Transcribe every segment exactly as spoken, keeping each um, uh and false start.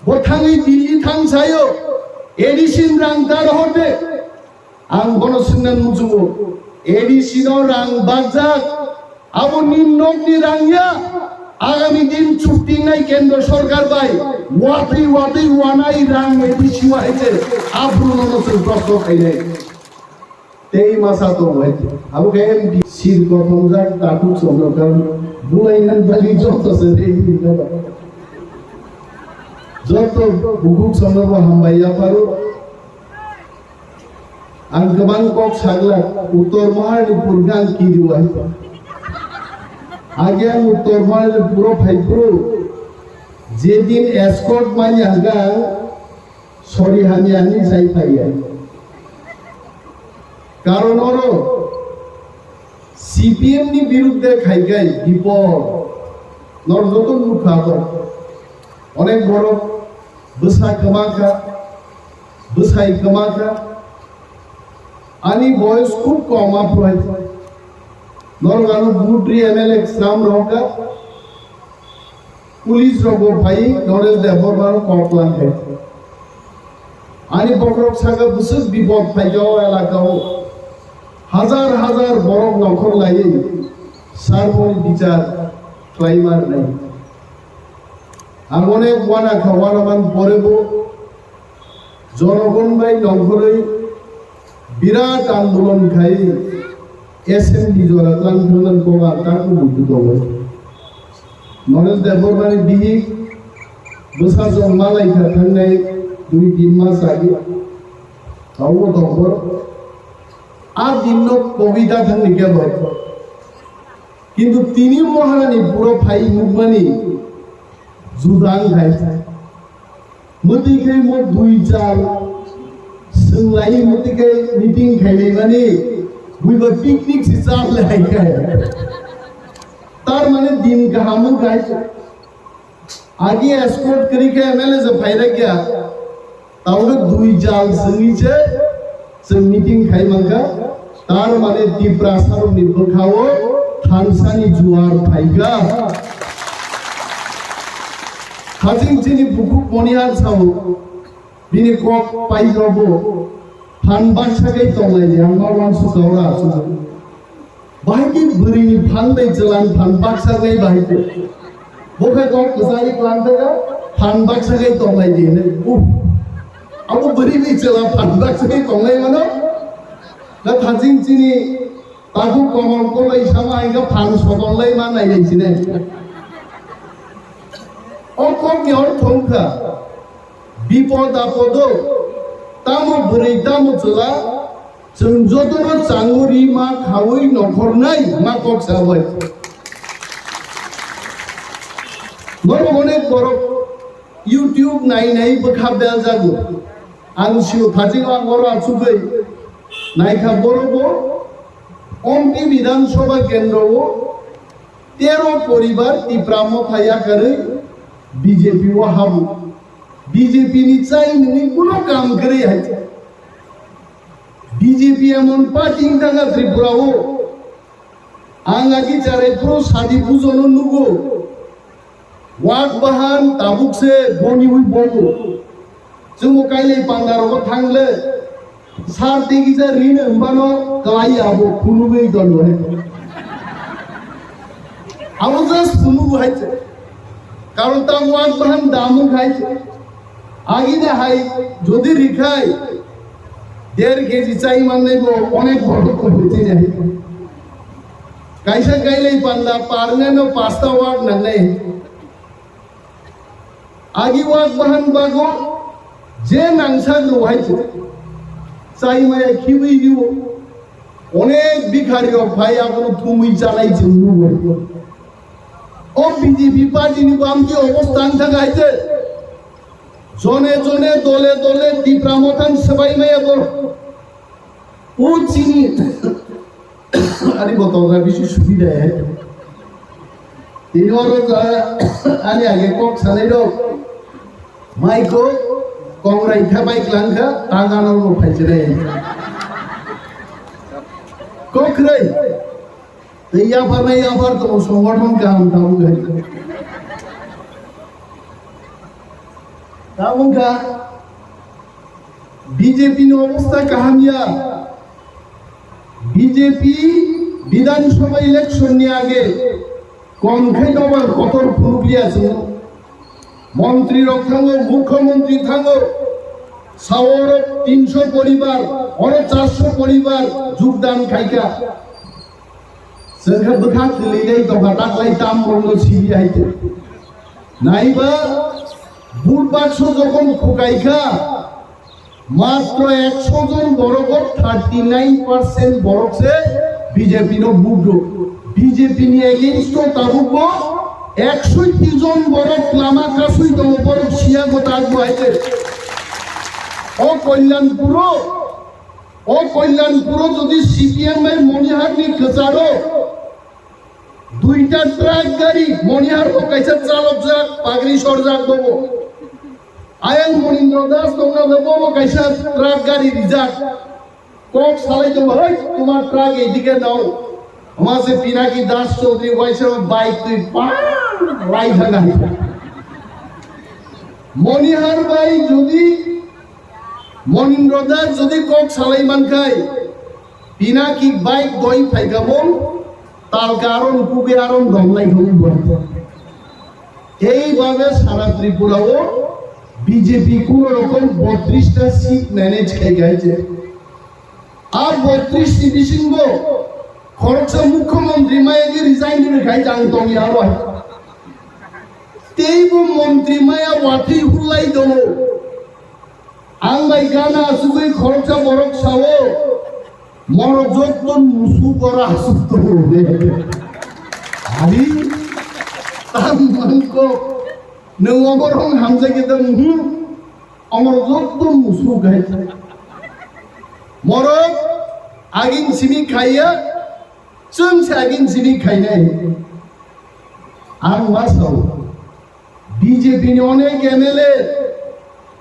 Bo thangwi Delhi thang sayo, A D C ni rang ta rohor de. Ang bono swngna muchungo, A D C no rang bajak, abo ni nokni rang ya. Agami din chukti nai kendro sorkar bai watwi watwi wanai rang A D C wa hai se, aphuru no no chwng proshno khainai. Tei masa tongo hai se. Abo khe M D C kothomjak Tatuk Chandrakant bulai nang bali joto se rei ni gana. Joto bukuk sono bo hambai ya pharo. Ang kwbang kok saglak, Uttor Maharnipur khe ang kiriwai. Age ang Uttor Maharnipuro phaiphuru, jedin escort manya hwnkhe ang sori hamya hinwi sai phaiya. Karon oro C P M ni birudde khaikhai bipod, norok joto nukha to. Onek borok bwsa kwma kha, bwsai kwma kha. Ani boyos khub kom aphuru hai. Norok ano butri M L A slam rohor kha. Police rok bo phai Noresh Debbarma no kok lang khe. Ani bokhorok saka bwswk bipod phaikha o elaka o. Hajar hajar borok nongkhor laiwi sarmoni bichar khlai ma rwnai. Ang onek uana kha, uana man pore bo jonogon bai nongkhorwi birat andolon khai assembly jora tlang thangna kok ang ta kubui tongo. Noresh Debbarmani bihik bwsajwk malai kha thangnai dui tin mas age. Abo tongbo a dinno kobita thangni kebo. Kintu tini Maharani puro phai nukmani juda wng khai. Mwtwi khe mo dui chal swng lai, mwtwi khe meeting khainai mani buiba picnic se chal le hai khe. Tar mane din kaham wng khai. Agi escort kwrwi khe M L A se phairakya. Tabuk dui jal swngwi se chwng meeting khai mankha. Tar mane Tiprasarokni bwkhao thansani juar phaikha. Haching chini bukhuk Monihar sao. Bini kok paijabo phan baksa khe tonglai di, ang ma uansukha ora aswk. Bahai khe bwrwini phan bai chwlani phan baksa khe bahai khe. Bo khe kok kwchari klang thaka phan baksa khe tonglai di hinwi. Uff. Abo bwrwini chwla phan baksa khe tonglai mano. Na thaching chini Takhuk komol kolai sama hingkha phan sodon lai ma nai lai sine. O kok ni ortho wngkha bipod apodo tamo bwrwi tamo chwla chwng jotono changwi ri ma khawi nokhornai ma kok sa bai. Norok onek borok YouTube nai nai bwkha beljago. Ang sio thaching ang oro achugwi naikha borobo Ompi Bidhan Sabha Kendro o tero poribar Tipra Motha yakarwi B J P o habu. B J P ni chai nini kuno kam kwrwi hai. B J P emon party wngkha Tripura o. Ang agi charai phuru sadi pujono nugo. Wak bahan tabuk se boni ui bogo. Chwngbo kailai panda rogo thangle. Sar tei kisa rino hwnbano kalai abo phunugwi dono hai. Abo just phunugo hai se. Karon ta wak bahan damu khai se. Agini hai jodi rikhai der keji chai mannai bo onek borok ko bwtwi nai. Kaisa kailai panda parne no pasta wak nangnai. Agi wak bahan bago je nangsak rw hai se. Chai maya khiwi biwo. Onek bikhari rok phai abono thumwi chanai chwng nugo. O B J P party ni bamti obostha wng thang hai se. Jone jone dole dole Tipra Motha ni swbai maya bo. O chini. Ani botol ra bisi subida hai. Tini oro ani age kok sanai rok. Mai ko kongrai kha bai klang kha, ta gana rok phai chire. Kok khrai. Tei yaphar nai yaphar tongo, songothon kaham tabuk hai. Tabuk kha B J P ni obostha kaham ya. B J P Bidhan Sabha election ni age kom khe dobar kotor phunukliya chwng. Montri rok thango, mukhyamantri thango, sao oro tinsho poribar, oro charsho poribar jogdan khaikha. Chwng khe bwkha kwlwinai dopha taklai tam rokno siri hai khe. Naiba vote bakso jokhon khukaikha, matro ekso jon borogo thirty nine percent borok se B J P no vote rw. B J P ni against o tabuk bo eksotti jon borok lama kasui tongo, borok siya go tak bo hai khe. O Kalyanpuro, o Kalyanpuro jodi C P M bai Monihar ni kwcharo duita truck gari, Monihar bo kaisa chalokjak, pagri sorjak bobo. Ayang Monindra Das tongna bo bobo kaisa truck gari rijak. Kok salai tongo, "Hoi, tomar truck eidike nao." Ama se Pinaki Das Chaudhary waisa bike twi pa lai thangna. Monihar bai jodi Monindra Das jodi kok salai mankhai, Pinaki bike doi phaikha bo, talka aron kubi aron romlai thangwi bo. Eibabe sara Tripura o B J P kuno rokom botris ta seat manage khai gai je. A botris ni bisingo khoroksa mukhyamantri maya di resign di khai jang tong ya roi. Teibo montri maya watwi hulai dono. Ang bai gana asugwi khoroksa borok sao, "Morok jotto musu gora asuk tongo." Ari tam mangko nwng oborong hamjagwi tong, hmm? Omor jotto musu gai. Morok agin simi khaiya, chwng se agin simi khainai. Ang ma sao, B J P ni onek M L A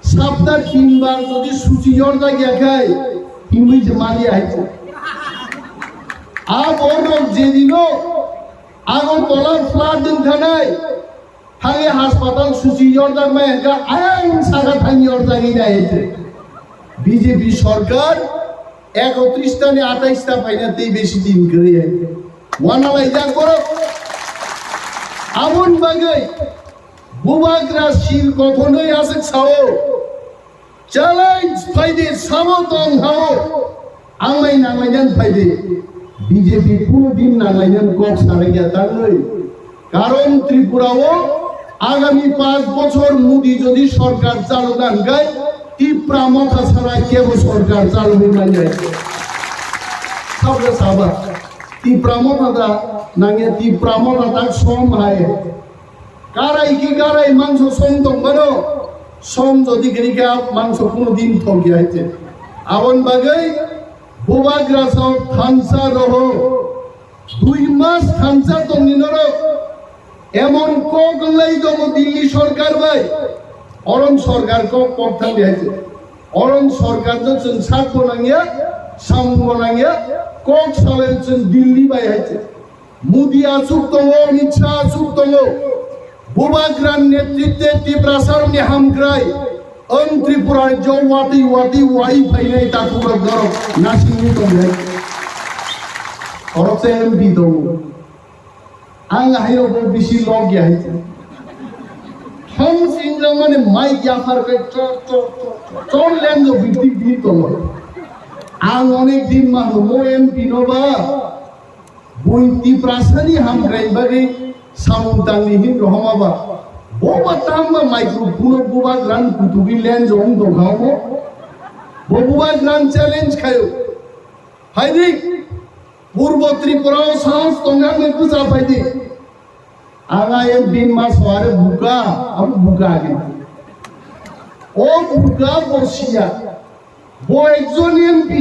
sapta tin bar jodi suchi yorjak ya khai, himwi je mali hai. A borok jedino Agartala flood wng thanai, thangwi haspatal suchi yorjak mai hwnkha, ayang saka thang yorjagwi nai hai. B J P sorkar ekotris ta ni atais ta phaina tei besi din kwrwi hai. Wana laijak borok. Aboni bagwi Bubagra sil kothonwi aswk sao, "Challenge phaidi, samo tong hao, ang bai nanglainani phaidi." B J P kuno din nanglainani kok sanai ya tangwi. Karon Tripura o agami panch bochor Modi jodi sorkar chalona hwnkhe Tipra Motha sara kebo sorkar chalogwi manya. Sabra saba Tipra Motha da nangya, Tipra Motha tak som hai. Karai ki karai mangso som tong mano, som jodi kiri ka mangso kuno din thok ya hai te. Aboni bagwi Bubagra sao thansa roho, dui mas thansa tongni norok emon kok wng lai tongo Delhi sorkar bai, oron sorkar kok kok thang di hai te. Oron sorkar no chwng sak bo nangya, samung bo nangya, kok salai chwng Delhi bai hai te. Modi achuk tongo, Amit Shah achuk tongo. Bubagra ni netritwe Tiprasa rokni hamkrai wng Tripura rajyo watwi watwi wai phainai takhuk rok norok nasingwi tongnai. Khoroksa M P tongo. Ang haino bo bisi log ya hai. Thang singjak mani mic yaphar khe chok chok chok chok lengjo bwtwi bwtwi tongo. Ang onek din ma hwno mo M P no ba. Bui Tiprasani hamkrai bagwi samung tangni hin rohoma ba. Bo ba tangma microphone o Bubagrani kutubi lens ong dongkha omo. Bo Bubagrani challenge khayo. Phaidi, Purbo Tripura o sahos tongkha hwnwi bwsa phaidi. Ang ayang din mas ware buka, abo buka age. O buka bo siya. Bo ekjon M P.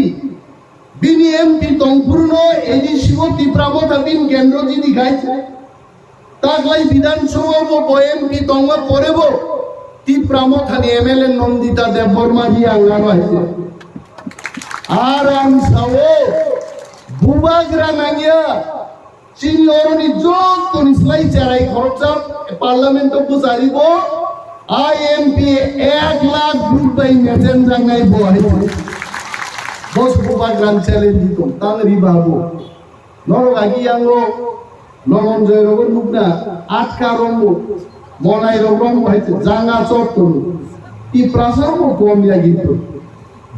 Bini M P tongphuru no A D C o Tipra Motha bini kendro jini khai. Taklai Bidhan Sabha bo bo M P tongma pore bo Tipra Motha ni M L A Nandita Debbarma hi ang ano hai. Ar ang sao Bubagra nangya. Chini oroni jottoni slai cherai khoroksa parliament o bwchari bo I M P ek lakh vote bai mechenjaknai bo hai. Bos bubagram challenge tong tang ri babu. Norok agi yango Nomonjoy rogo nukna atka rombo, monai rok rombo hai janga chot tong. Tiprasa rogo kom ya gitu.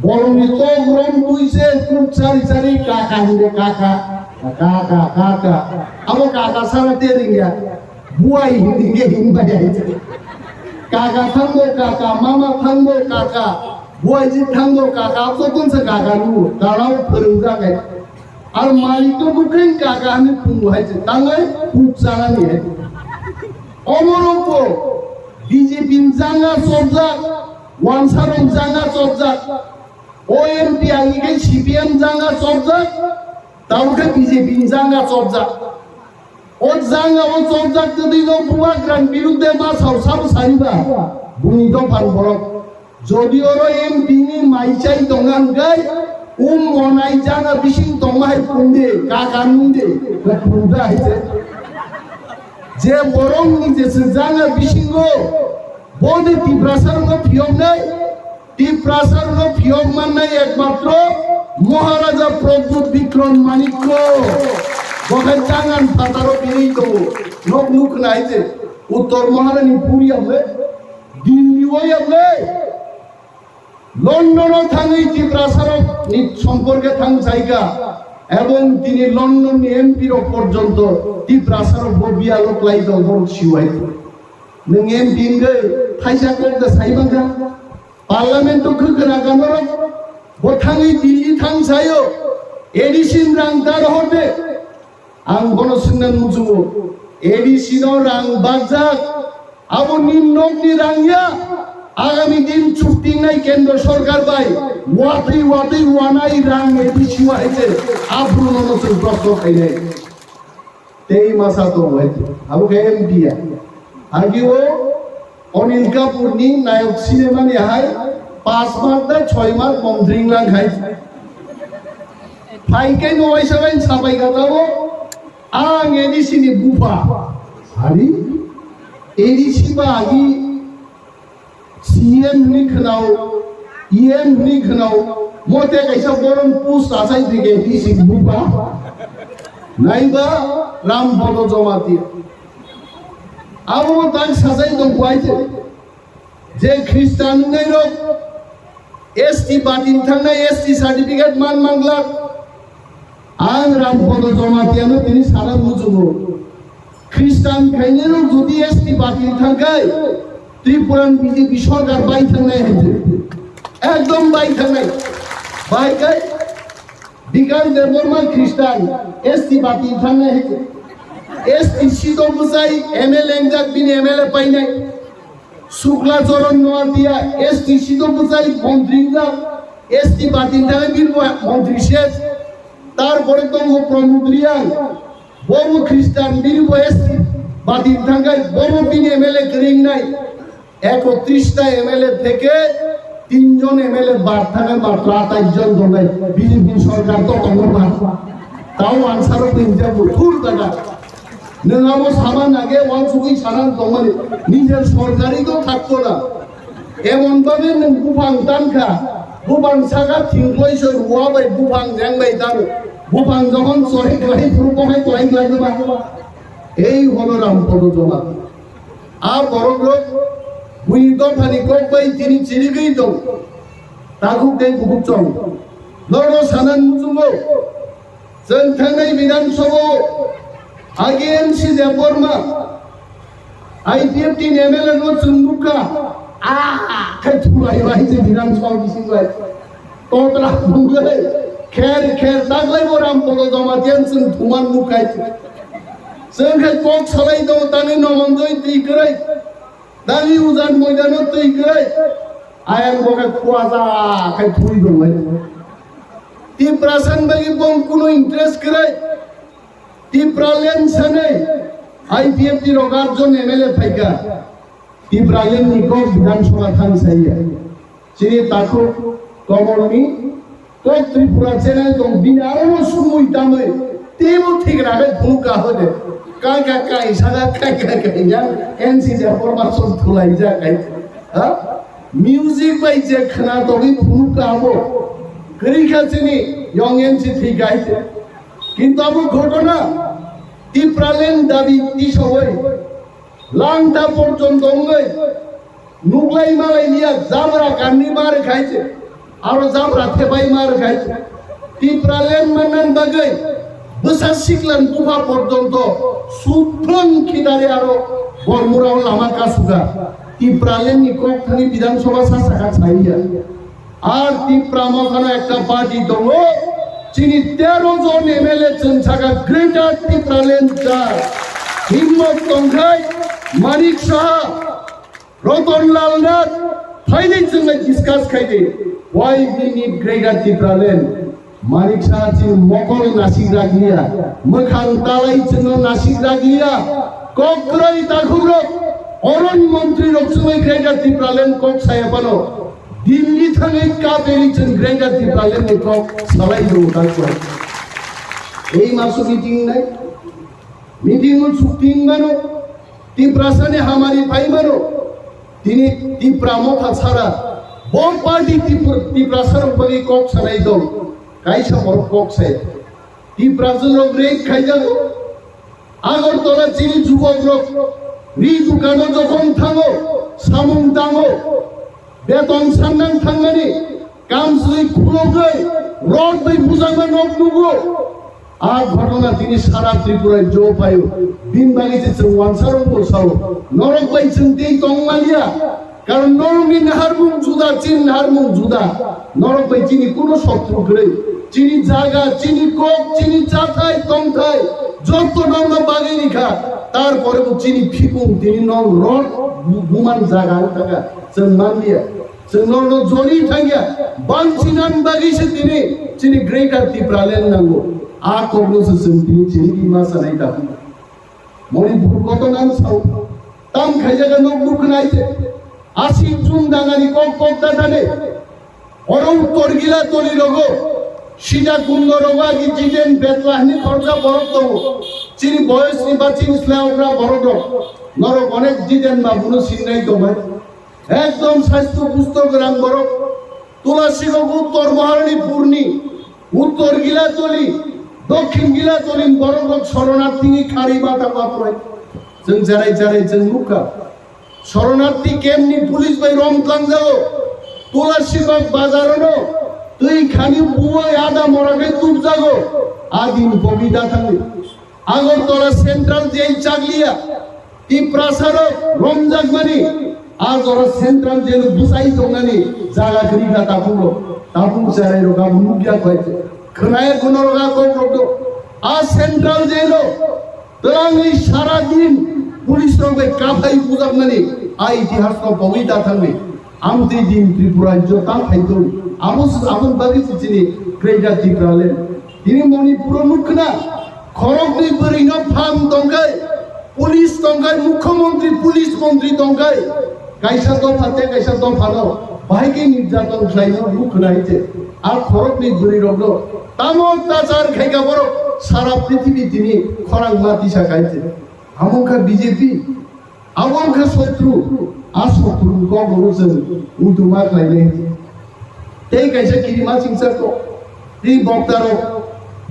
Bolongni tok rom twi se kuk chari chari kaka hinde kaka, kaka, kaka. Abo kaka sana te ringya. Buai hinde himba ya. Kaka thango kaka, mama thango kaka, buai ji thango kaka, abo tong se kaka nu, kalau phwrwng jagai. Ar malik to bukhen kaka hini phungu hai se, tangoi kuk chana ni hai. Omorok bo B J P ni janga chopjak, wansa rok janga chopjak. O M P ani khe C P M janga chopjak, tamo khe B J P ni janga chopjak. O janga o chopjak twi no bubagram birudde ma sao sabo sariba. Buni dophan borok. Jodi oro M P ni mai chai tongna hwnkhe, um monai janga bising tongma hai pungde, kaka nungde, na pungda hai se. Je borok ni je se janga bisingo, bode Tiprasa no phiyoknai, Tiprasa no phiyok mannai ekmatro Maharaja Pradyut Bikram Manikya. Bokhai tangan phataro bini tongo. Nok nuk nai je Uttor Maharani puri amle, Dilli o amle, London o thangwi Tiprasa rok ni somporke thang saika. Ebong tini London ni M P rok porjonto Tiprasa rok bo biyalo klai tong borok siwai. Nwng M P hwnkhe thaisa kok da sai bangkha. Parliament o khwkhwna gana rok bo thangwi Delhi thang sayo. A D C ni rang ta rohor de. Ang bono swngna muchungo. A D C no rang bajak. Abo ni nokni rang ya. Agami din chuktingnai kendro sorkar bai. Watwi watwi wanai rang A D C wa hai se. Aphuru no no chwng proshno khainai. Tei masa tongo hai. Abo khe M P ya. Agi o Anil Kapoor ni nayok cinema ni hai pas mark da choi mark mom dring lang hai. Phai khe no waisa bai sabai ka tabo. Ang A D C ni bupha. Hari A D C ba agi C M hwnwi khwnao, E M hwnwi khwnao, mote kaisa borom post achai thwikhe A D C ni bupha. Naiba Ram Bodo Jamatia. Abo tak sajai tong buai je. Je Khristan wngnai rok S T batin thangnai S T certificate man manglak. Ang Ram Bodo Jamatia no tini sana muchungo. Khristan khainai rok jodi S T batin thangkhai Tripura ni B J P sorkar bai thangnai hai. Ekdom bai thangnai. Bai kai Bikash Debbarma Khristan S T batin thangnai hai. S T sito bwsai M L A engjak bini M L A painai. Sukla Charan Noatia S T sito bwsai montri engjak S T batin thangnai bini bo montri ses. Tarpore tongo Pramod Reang. Bobo Khristan bini bo S T batin thangkhai bobo bini M L A kwrwi wngnai. Ekotris ta M L A theke tin jon M L A bad thangkhai matro atais jon tongnai B J P sorkar to tongo ba. Tao ansaro pinjago thur daga. Nwng abo sama nage wansugwi sana tongmani nijer sorkari to thakto na. Emon babe nwng buphang tankha, buphang saka thingkloi soi rua bai buphang jeng bai tano. Buphang jokhon chori klai phuru bokhai klai klai ba. Ei hono Ram Bodo Jamatia. A borok rok buini dophani kok bai tini chirigwi tong. Takhuk tei bukhuk chong. Norno sanan muchungo. Chwng thangnai Bidhan Sabha o agi M C Debbarma, I P F T ni M L A no chwng nukha, ah, khai thulai bai je Bidhan Sabha bisingo hai. Totra bungwi kher kher taklai bo Ram Bodo Jamatia chwng thuman nukhai. Chwng khai kok salai do tani Nomonjoy twi kwrwi. Tani Ujan Moidano twi kwrwi. Ayang bo khe khuaja khai thui dongmai. Tiprasa ni bagwi bong kuno interest kwrwi. Tipraland sanai I P F T rok atjon M L A phaikha. Tipraland ni kok Bidhan Sabha thang saiya. Chini takhuk Komorni kok Tripura channel tong bini aro sumui tamui teibo thik rakhai phunuk ka hode. Kai ka kai saka kai ka kai ya N C Debbarma song thulai ja kai. Ha? Music bai je khna togwi phunuk ka abo. Kwrwi kha chini Young N C thwi kha hai se. Kintu abo ghotona Tipraland dabi tisawai langta porjonto wngwi nuklai malai liya jabra kanni mar khai se. Aro jabra thepai mar khai se. Tipraland mannan bagwi bwsa siklan bupha porjonto suphwng khidari aro bormurao lama kasuga. Tipraland ni kok thani Bidhan Sabha sa saka chaiya. Ar Tipra mokhano ekta party tongo. Chini tero jon M L A chwng saka Greater Tipraland cha. Himmot tongkhai Manik Saha, Ratan Lal Nath, phaidi chwngno discuss khaidi. Why we need Greater Tipraland? Manik Saha chini mokol nasik raglia, mwkhang talai chwngno nasik raglia. Kok kwrwi takhukrok, oron montri rok chwngwi Greater Tipraland kok saya phano. Delhi thangwi kaperi chwng Greater Tipraland ni kok salai do takhukrok. Ei masu meeting nai? Meeting o chukting mano, Tiprasani hamari phai mano, tini Tipra motha sara, bo party Tipra, Tiprasarok bagwi kok sanai dol, kaisa borok kok sai. Tiprasarok rape khaijago, Agartala chini jubokrok ri dukano jokhon thango, samung tango, beton sannang thangmani, kam swi khulogwi, rod bai bujakma nok nugo. A ghotona tini sara Tripura jo paio. Bini bagwi se chwng wansarok bo sao. Norok bai chwng tei tong manya. Karon norokni naharmung juda, chini naharmung juda. Norok bai chini kuno sotru kwrwi. Chini jaga, chini kok, chini chathai, tongthai, jotto norokno bagwi rikha. Tarpore bo chini phikung tini nok rod bu-, buman jaga wng thangkha. Chwng manliya. Chwng norokno joli thangya, bangsinani bagwi se tini chini Greater Tipraland nango. A kokno se chwng tini chini bima sanai dabu. Manipur koto nang sao, tam khaijaga nok nuknai se. Asik jun dangani kok kok da thane. Oro uttor gila toli rogo, sida kundo rogo agi jiden betla hini khorja borok tongo. Chini boyos ni ba chini slai okra borok rok. Norok onek jiden ma buno singnai tongbai. Ekdom sastho pusto gwnang borok. Tulasigo uttor Maharanipurni, uttor Gilatoli, dokhin Gilatoli borok rok soronarthini khari bata baproi. Chwng jarai jarai chwng nukha. Soronarthi campni police bai rom tlangjago. Tulasigo bazarano twi khani buwai ada mora khe tubjago. Adin pogi da thangwi. Agartala Central Jail chakliya, Tiprasarok romjakmani, a jora Central Jail bwsai tongnani jaga kwrwi kha tabukno, tabuk cherairok abo nukya khlai khe. Khwnaya kunorok a kokrok do. A Central Jailo twrangwi sara din police rok bai kaphai bujakmani, a itihasno pogwi ta thangwi. Amtwi din Tripura rajyo ta phaitong. Abo, aboni bagwi se chini Greater Tipraland. Tini Manipuro nukna, khoroknwi bwrwino pham tongkhai, police tongkhai, mukhyamantri, police mantri tongkhai, kaisa dopha tei kaisa dophano bahai khe nirjaton khlaino nukna hinkhe, a khoroknwi bwrwirokno tamo tachar khaikha borok sara prithibi tini khorang ma tisa khaikhe. Amo wngkha B J P. Abo wngkha sotru, a sotru ni kok rok chwng muitu ma khlainai. Tei kaisa kirima chingsa kok, tei bokta rok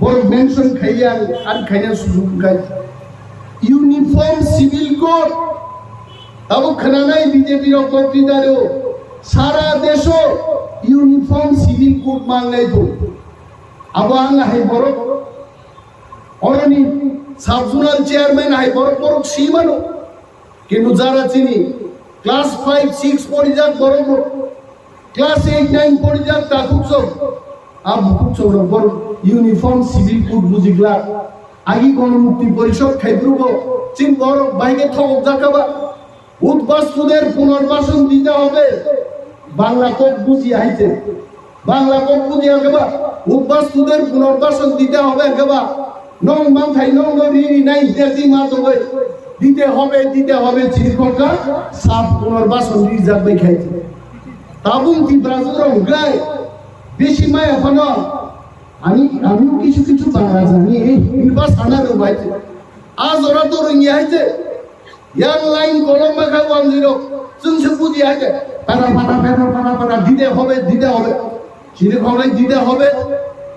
borok mention khaiya ang, ang khaina sujuk wngkha. Uniform Civil Code, abo khwnanai B J P rok kok twi daro, sara deso Uniform Civil Code mangnai bo. Abo ang hai borok, oroni sub zonal chairman hai borok borok si mano. Kintu jara chini class five, six porijak borok rok, class eight, nine porijak takhuk sok, a bukhuk sok rok borok uniform civil code bujigla. Agi Gonomukti Porishod khai phuru bo chini borok bahai khe thokok jakha ba. উদ্বাস্তুদের পুনর্বাসন দিতে হবে, বাংলা কোক বুঝিয়া হাইতে। বাংলা কোক বুঝিয়া হাইতে বা উদ্বাস্তুদের পুনর্বাসন দিতে হবে হাইতে বা নং মাংথাই নং নং রি রি নাই হিতে দি মা তো ভাই দিতে হবে, দিতে হবে চিরকটা সাব পুনর্বাসন রিজার্ভ দেখাইতে। তাবুং তিব্রাজুরা হুগাই বেশি মায়া ফানো আমি, আমিও কিছু কিছু বাংলা জানি, এই হিন্দু বা সানা রুবাইতে। আজ ওরা তো রঙিয়া হাইতে। Yang line kolokma kha one zero. Chwng se buji hai de. Para, para, para, para, para, dite hobe, dite hobe. Chini khonai dite hobe.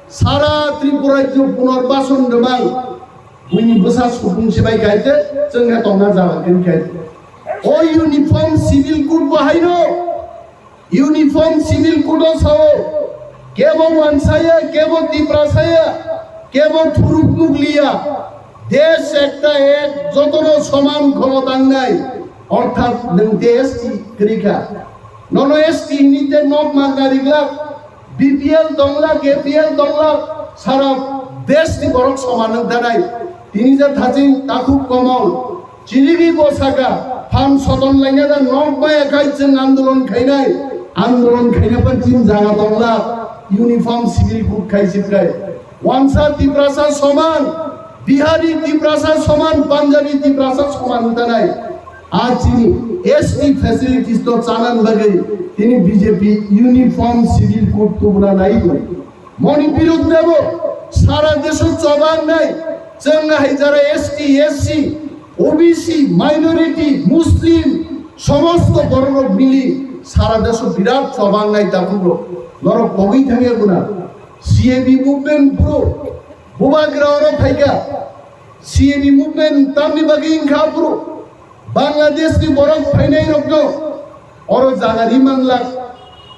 Sara Tripura rajyo punarbasan rwmang. Buini bwsa supung sibai kaite, chwng khe tongna jaga khe khaite. O uniform civil code bo haino. Uniform civil code o sao, kebo wansaya, kebo tiprasaya, kebo thuruk nukliya, desh ekta ek, jotono soman kholo tangnai, orthat nwng te S T kwrwi kha. Nono S T hinwi te nok magna riglak, B P L tonglak, A P L tonglak, sara desh ni borok soman wng tanai. Tini je thaching takhuk komol, Chirigi bo saka, phan soton laina da nok bai akai chwng andolon khainai, andolon khaina pan chin jaga tongla, uniform civil code khai sibkai. Wansa Tiprasa soman, Bihari Tiprasa soman, Punjabi Tiprasa soman tanai. A chini S T facilities to chanan bagwi, tini B J P uniform civil code tubuna nai. Moni birud nebo, sara desho chobang nai, chwng hai jara S T, S C, O B C, minority, Muslim, somosto borok rok mili sara desho birat chobang nai takhuk rok. Norok pogwi thangya guna. C A B movement bro, bubagra oro phaika. C A B movement tamni bagwi wngkha bro. Bangladesh ni borok phainai rokno oro jaga ri manglak.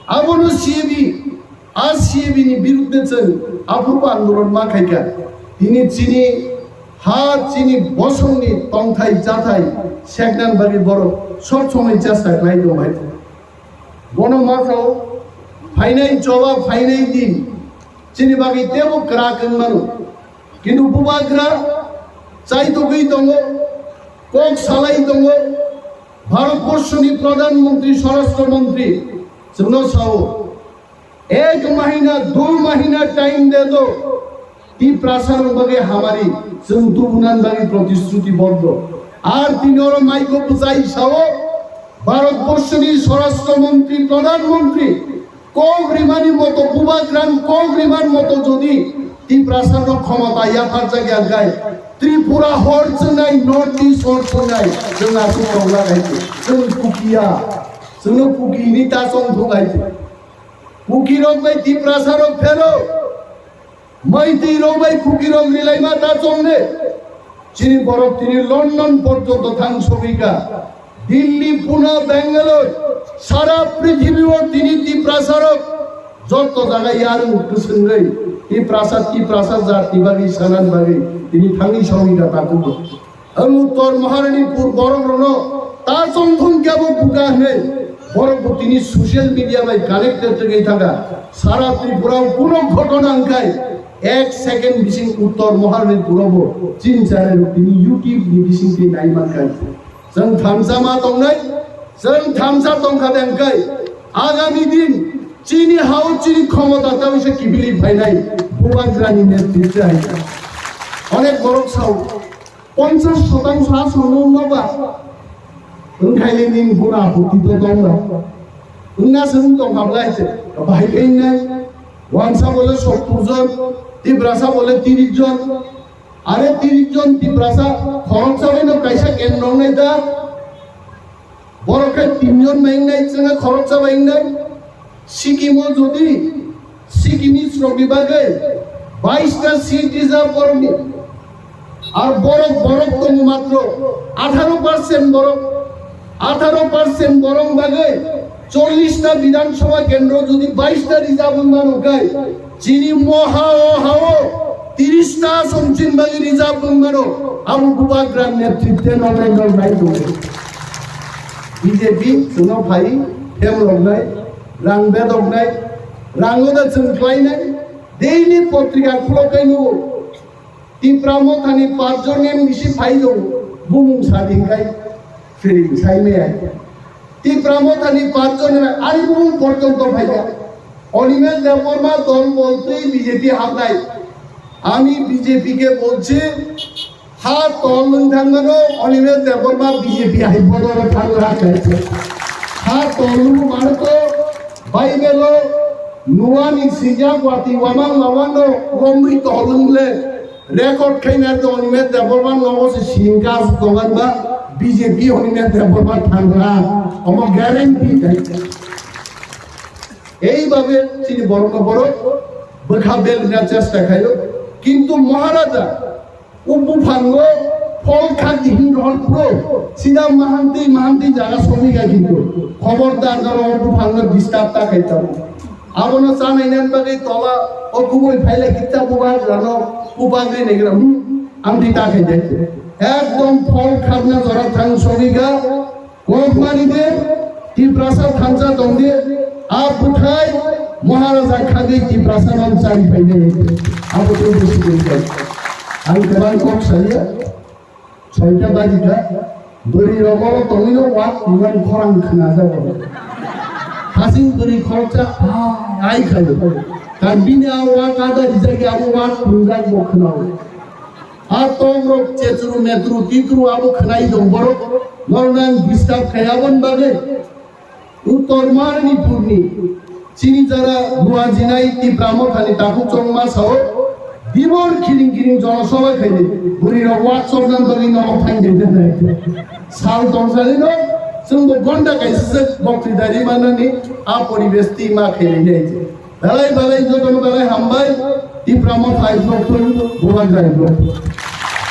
Abono C A B, a C A B ni birudde chwng aphuru andolon ma khaikha. Tini chini ha, chini bosongni tongthai chathai seknan bagwi borok sob somoi chesta khlai tong hai. Bono ma sao, phainai choba, phainai din chini bagwi tebo kwrak wng mano. Kintu bubagra chai tugwi tongo, kok salai tongo. Bharatborsoni Pradhan Mantri, Swarashtra Mantri chwngno sao, ek mahina, dui mahina time de do, Tiprasa rok bagwi hamari chwng tubunan bagwi protishruti boddo. Ar tini oro maiko bwchai sao, Bharatborsoni Swarashtra Mantri, Pradhan Mantri, Kok rimani moto, bubagrani kok rimani moto jodi Tiprasa no khomota yapharjak ya khe, Tripura hor chwngnai, North East hor chwngnai, chwng aswk tongla hai se. Chwng Kukiya, chwngno Kukini ta chong thung hai se. Kuki rok bai Tiprasa rok phero. Maitwi rok bai Kuki rok rilaima ta chong de. Chini borok tini London porjonto thang sogwi kha. Delhi, Pune, Bangalore, sara prithibi o tini Tiprasa rok joto jaga yarwng kwswngwi Tiprasa, Tiprasa jat ni bagwi sanani bagwi tini thangwi sogwi kha takhuk. Ang Uttor Maharanipur borok rokno ta chongthung kebo buka hinwi borok bo tini social media bai connected wngwi thangkha. Sara Tripura o kuno ghotona wngkhai ek second bising Uttor Maharanipur o bo chini channel rok tini YouTube ni bising twi nai mankha. Chwng thamsa ma tongnai, chwng thamsa tongkha de wngkhai agami din chini hao chini khomota ta wngse kiphilwi phainai bubagrani netritwe hai. Onek borok sao. Ponchas shotangsho aswk nwng noba wngkhaile nini guna aputti to tongno. Wngna se wng tongkha bwlai se bahai khe wngnai. Wansa bole sottur jon, Tiprasa bole tiris jon. Are tiris jon Tiprasa khoroksa bai no kaisa kendro wngnai da. Borok khe tinjon bai wngnai, chwngno khoroksa bai wngnai. Sikkim o jodi Sikkimis rokni bagwi bais ta seat reserve borokni, ar borok, borok tongo matro atharo percent borok, atharo percent borok bagwi chollish ta Bidhan Sabha kendro jodi bais ta reserve wng mano khe, chini moha o ha-o tiris ta asong chini bagwi reserve wng mano, abo bubagrani netritwe no nai nai tongo. B J P chwngno phai hem roknai, rang bedoknai, rango da chwng khlainai, daily potrika khulokai nugo. Tipra Mothani pachjon M D C phai tongo, bumung sadi khai, feeling sai maya. Tipra Mothani pachjon M D C, ari bumung porjonto phaikha. Animesh Debbarma dol boltwi B J P habnai. Ami B J P ke bolchi, ha tol nwng thangmano, Animesh Debbarma B J P hai bodol thangla khe. Ha tol nwng mano to, Bible o Noani sijak wati wamang mawano romwi tol nwng le. Record khaina do Animesh Debbarma nogo se singka tongan ba B J P Animesh Debbarma thangna omo guarantee kai. Ei babe chini borok no borok bwkha belna chesta khayo, kintu Maharaja o buphango phol khak di hin rohor pro sida mahanti mahanti jaga somi ga kintu khobordar jaro o buphango disturb ta khai tamo. Abono chanai nan bagwi tola o kubui phaila kitta bubar rano kubagwi negra, hmm, ang di ta khai jai. Ekdom phol khakna jora thang somi ga. Kokmani de, Tiprasa thansa tongde, a bwthai Maharaja khagwi Tiprasa no chari phaide. Abo to bisi bisi. Ang kwbang kok saya, soita bajika, bwrwi rogo tongino wak nang khorang khna jago. Hasing bwrwi khoroksa, ah, ai khayo. Kan bini a wak ada rijak ya, abo wak phunjak bo khnao. A tongrok chechuru metru titru abo khwnai dong borok nornang disturb khai abon bagwi. Uttor Manipurni chini jara luajinai Tipra Mothani takhuk chongma sao dibor kiring kiring jonosabha khaini bwrwi rok wak chokna bagwi nogo phainai. Sal tongsalino chwngbo gonda kaisa se bokti dari manani a poribesh twi ma khainai. Belai belai jotono belai hambai, Tipra Motha hai block twi, Bubagra hai block twi.